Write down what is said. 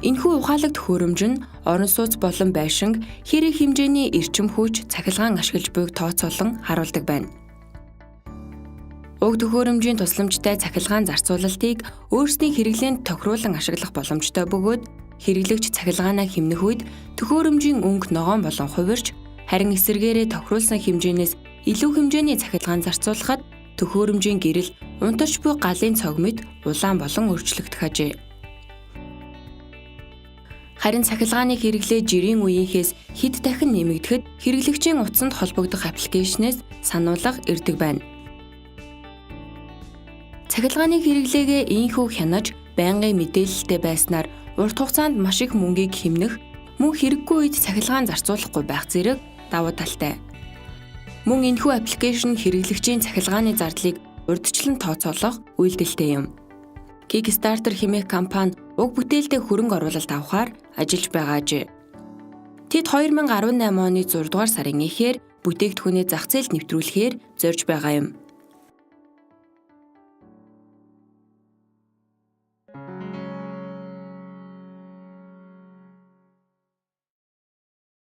Энэхүү ухаалаг төхөөрөмж нь орон сууц болон байшинг хэр их хэмжээний эрчим хүч, цахилгаан ашиглаж буйг тооцоолон харуулдаг байна. Уг төхөөрөмжийн тусламжтай цахилгаан зарцуулалтыг өөрсдийн хэрэглээнд тохируулан ашиглах боломжтой бөгөөд хэрэглэгч цахилгаанаа хэмнэх үед төхөөрөмжийн өнгө ногоон болон хувирч, харин эсэргээрээ тохируулсан хэмжээнээс илүү хэмжээний цахилгаан зарцуулахад төхөөрөмжийн гэрэл унтарч буй галын цог мэт улаан болон өөрчлөгдөх ажээ. Харин цахилгааны хэрэглээ жирийн үеийнхээс хэд дахин нэмэгдэхэд хэрэглэгчийн утсанд холбогдох аппликейшнээс сануулга ирдэг байна. Цахилгааны хэрэглээгээ ийнхүү хянаж байнгын мэдээлэлтэй байснаар урт хугацаанд маш их мөнгийг хэмнэх, мөн хэрэггүй үед цахилгаан зарцуулахгүй байх зэрэг давуу талтай. Мөн энэхүү аппликейшн хэрэглэгчийн цахилгааны зардлыг урьдчилан тооцоолох үйлдэлтэй юм. Kickstarter хэмээх компани уг бүтээлдээ хөрөнгө оруулалт авахаар ажиллаж байгаа ажээ. Тэд 2018 оны 6 дугаар сарын эхээр бүтээгдэхүүнээ зах зээлд нэвтрүүлэхээр зорж байгаа юм.